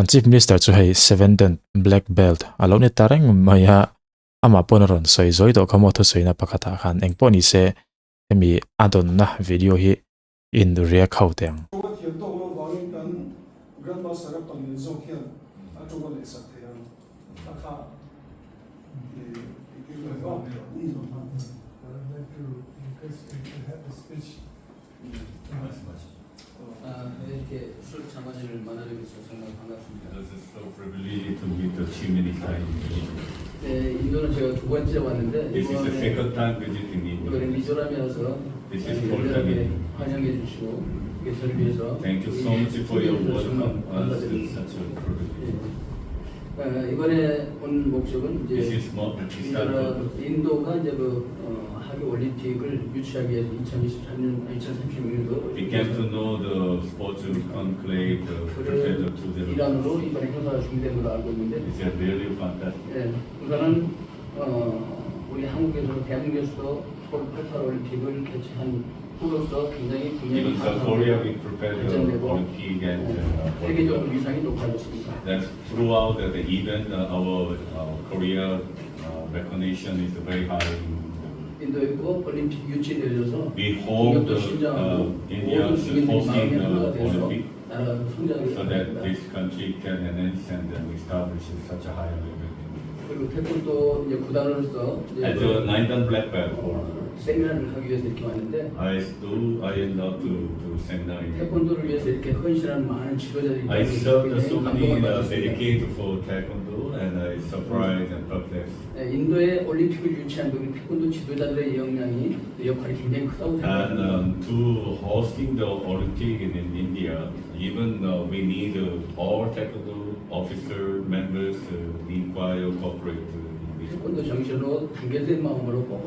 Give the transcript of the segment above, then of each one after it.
Kan Chief Minister chu hei Seven Dan Black Belt a lo ni ta reng mai a, amah pawn a rawn sawi zawi tawh kha maw thusawina pakhatah khan engpawh ni se hemi a dawnna video hi in react ho teh ang. Tawng a thiam tawk loh vangin kan Grandmaster a pang lian zawk hian a tawng a lehsak thei ang a kha i ti vel vak. This is the second time visiting India. This is fourth time. Thank you so much for your welcome us with such a privilege. This is not the We came to know the sports conclave the prepared 20 It's a really fantastic. Even South Korea, we prepared the Olympic and World Cup. That's throughout the event, our Korea recognition is very high. We hope the India is hosting the Olympic so that this country can enhance and then establish such a high level. As a nine dan black belt holder, I do I love to do seminar. I served so many dedicated for taekwondo and I surprised and perplexed. And to hosting the Olympic in India, even we need all taekwondo officer members require cooperate in this.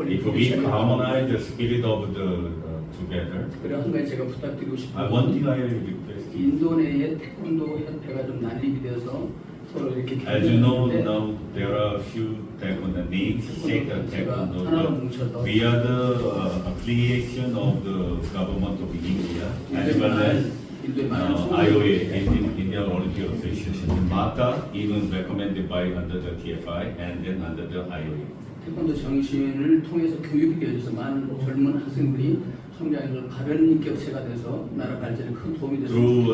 If we harmonize the spirit of the together, I one thing I request you. As you know now, there are few taekwondo names, state taekwondo, but we are the affiliation of the government of India as well as IOA, Indian Olympic Association. MATA even recommended by under the TFI and then under the IOA. Through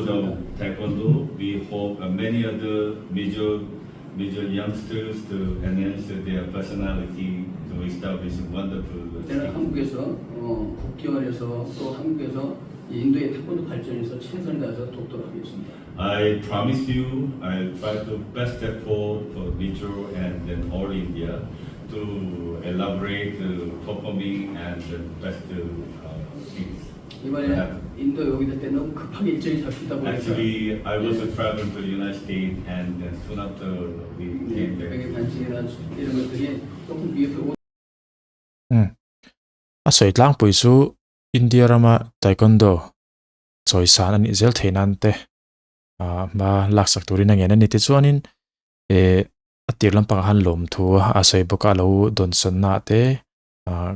the taekwondo, we hope many other major major youngsters to enhance their personality to establish wonderful skills. I promise you, I'll try to best effort for Mizo and then all India to elaborate performing and the best things. Actually, I was traveling to the United States and then soon after we came back. A sawi tlangpui chu India rama Taekwondo chawisan a nih zel theih nan te hma laksak turin a ngen a ni. Tichuanin eh a tir lampangah khan lawmthu a sawi bawk a, a lo dawnsawnna ah te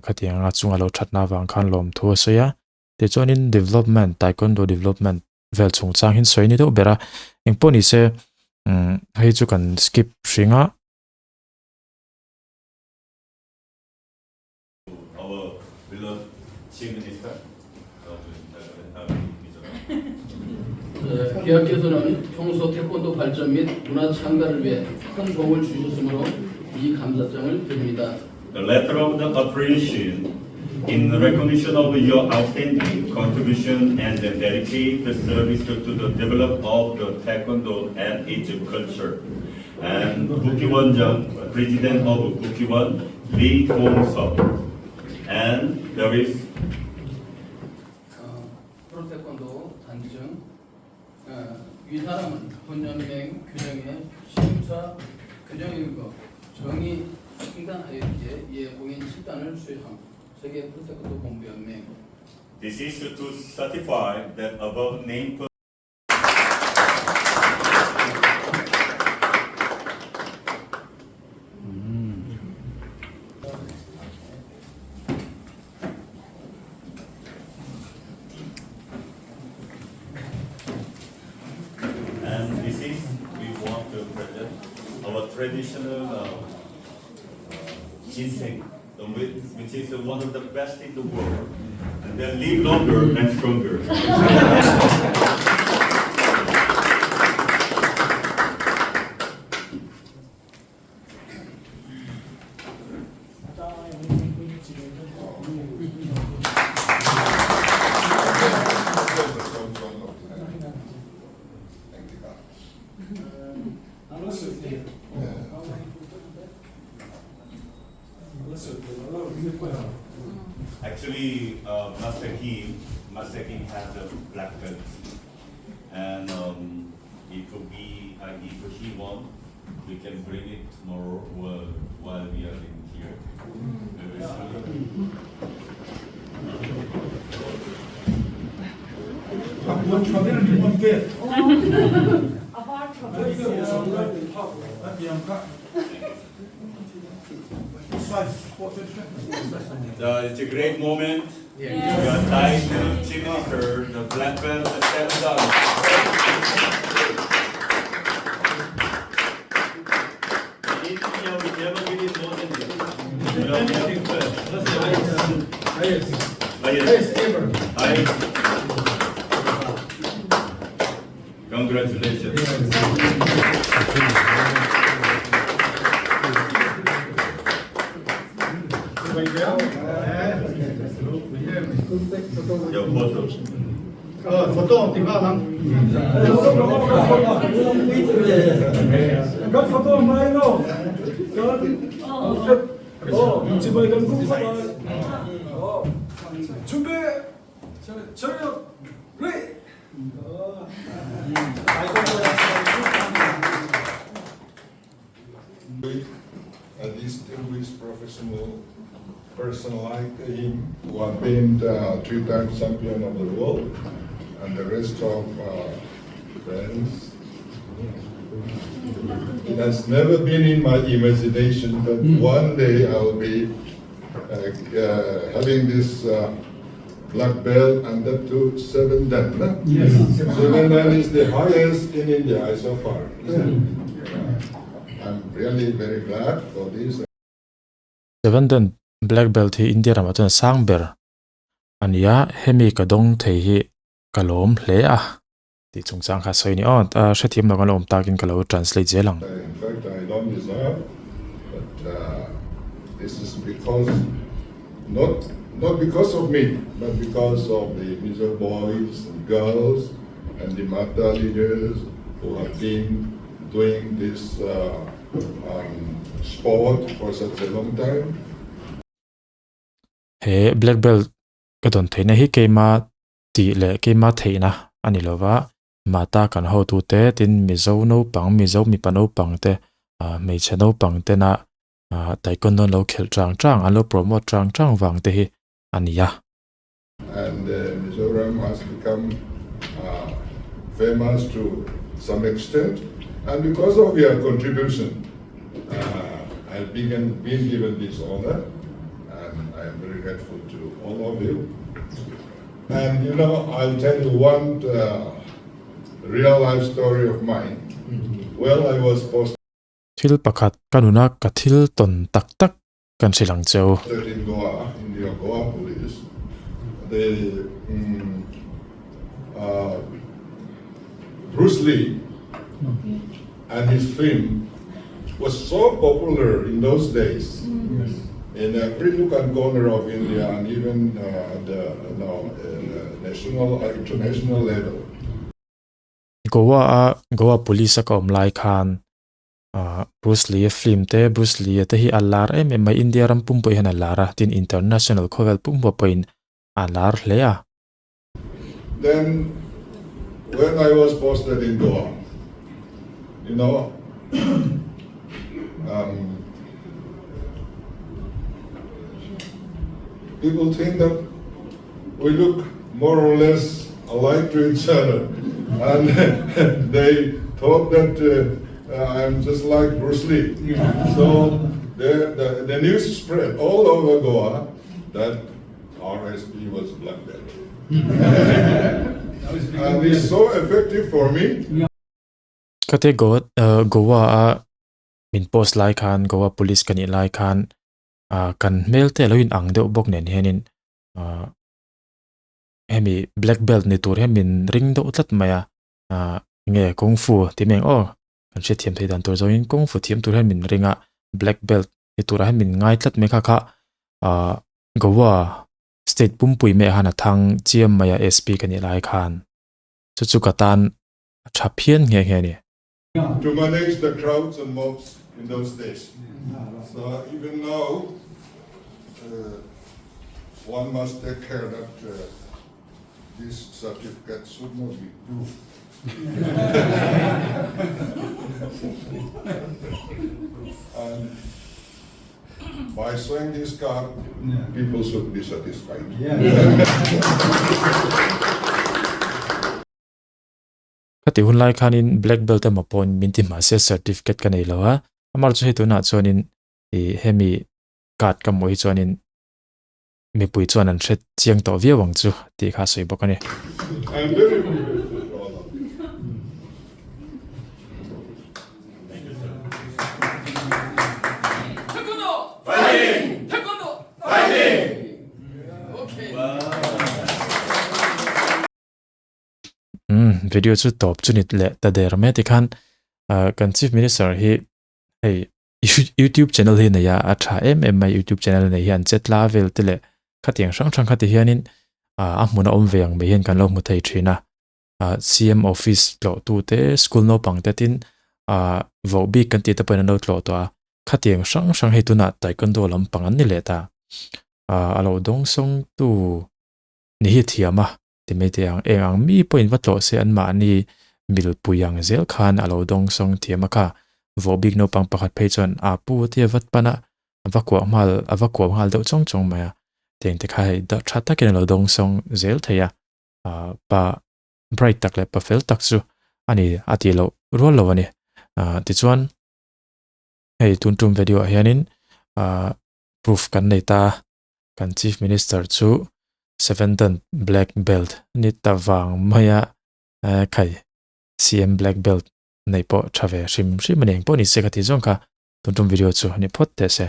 khatiang anga chunga lo thatna avang khan lawmthu a sawi a. Tichuanin development Taekwondo development vel chungchang hi sawi a ni deuh ber a, engpawh ni se hei chu kan skip hring a. Our beloved Chief Minister, 귀하께서는 평소 태권도 발전 및 문화 창달을 위해 큰 도움을 주셨으므로 이 감사장을 드립니다. The letter of the appreciation in recognition of your outstanding contribution and the dedicated service to the development of the Taekwondo and its culture. And Kukkiwon President of Kukkiwon, Lee Dong-seok. And there is 프로태권도 단증 위 사람은 본연맹 규정의 심사 규정에 의거 정의 횡단하였기에 이에 공인 7단을 수여함. 세계 프로태권도 본부연맹. This is to certify that above named And this is we our traditional uh, ginseng, which is one of the best in the world. And then live longer and stronger. Actually, uh, Master Kim, Master Kim has a black belt, and um, if we, uh, if he want, we can bring it tomorrow while, while we are in here. Very soon. So it's a great moment. Yes. We are tying the Chief Minister, the black belt, the $7. In India, we never get it more than this. We are getting first. Highest. Highest ever. Highest. Congratulations. Kan photo hmai lo. Kan chibai kan kum khat ai. Chumbe chariot re. A distinguished professional person like him who have been the three-time champion of the world and the rest of friends. It has never been in my imagination that one day I will be having this black belt and that too seven dan. No? Yes. Seven dan is the highest in India so far. I'm really very glad for this. Seven dan black belt hi India ramah chuan sang ber a ni a, hemi ka dawng thei hi ka lawm hle a tih chungchang kha sawi a ni aw, hrethiam lo kan la awm takin ka lo translate zel ang. In fact, I don't deserve, but uh, this is because not not because of me, but because of the Mizo boys and girls and the Mata leaders who have been doing this uh, um, sport for such a long time. He black belt ka dawn theihna hi keima tih leh keima theihna a ni lova, Mata kan hotute tin Mizo naupang, Mizo mipa naupang te, hmeichhe naupang tena Taekwondo an lo khelh chang chang, an lo promote chang chang vang te hi a ni a. And Mizoram has become famous to some extent and because of your contribution I have been been given this honour and I am very grateful to all of you. And you know, I'll tell you one real life story of mine. Well, I was posted Thil pakhat ka nuna ka thil tawn tak tak kan hrilh ang che u. In Goa, in the Goa police, the um, uh, Bruce Lee and his film was so popular in those days yes. in every nook and corner of India and even uh, at the you know, uh, national, uh, international level. Goa a Goa police a ka awm lai khan ah Bruce Lee a film te Bruce Lee a te hi a lar em em mai India ram pum pawh hian a lar a tin international khawvel pum pawh pawhin a lar hle a. Then when I was posted in Goa you know um people think that we look more or less alike to each other and they thought that uh, I'm just like Bruce Lee. So the, the, the news spread all over Goa that RSP was black belt. and it's so effective for me. Khatia Goa Goa a. min post lai khan Goa police ka nih lai khan ah kan hmel te alo in ang deuh bawk nen hianin ah hemi black belt ni tur hian min ring deuh tlat mai a ah nge kung fu tih mai ang aw kan hriatthiam theih dan tur zawngin kung fu thiam tur hian min ring a black belt ni turah hian min ngai tlat mai kha kha ah Goa state pumpui mai ah khan a thang chiam mai a SP ka nih lai khan chu chu ka tan a tha phian nghe nghe a ni. To manage the crowds and mobs in those days. So even now one must take care that this certificate should not be proof. And by showing this card people should be satisfied. Khati hun lai khanin black belt emaw pawhin min ti hmah se certificate ka nei lo a, amar chu hei tunah chuanin ih hemi card ka hmuh hi chuanin mipui chuan an hre chiang tawh viau ang chu tih kha a sawi bawk a ni. Umm video chu tawp chu ni leh ta der mai tikhan ah kan chief minister hi hei youtube channel hi nei a a tha em em mai youtube channel nei hian chetla vel te leh khatiang hrang hrang kha ti hianin ah a hmun a awm ve ang mai hian kan lo hmu thei thin a ah C_M office tlawh tu te school naupang te tin ah voh bik kan tih te pawhin an lo tlawh tawh a khatiang hrang hrang hei tunah taekwondo lampang an ni leh ta ah a lo dawng sawng tu ni hi thiam a. Ti mai teh ang, eng ang mi pawhin va tlawh se anmahni milpui ang zel khan a lo dawng sawng thiam a kha. Vawhbik naupang pakhat phei chuan a pu tia vat pan a, a va kuah nghal, a va kuah nghal deuh chawng chawng mai a. Tiang te kha hei tha takin a lo dawng sawng zel thei a, pa bright tak leh pa fel tak chu a ni a tih loh rual lo a ni. Tichuan hei tun tum video ah hianin proof kan nei ta. Kan Chief Minister chu Seven Dan Black Belt ni ta vang mai a, khai CM Black Belt nei pawh tha ve hrim hrim a ni. Engpawh ni se ka tih zawng kha tun tum video chu ni phawt teh se.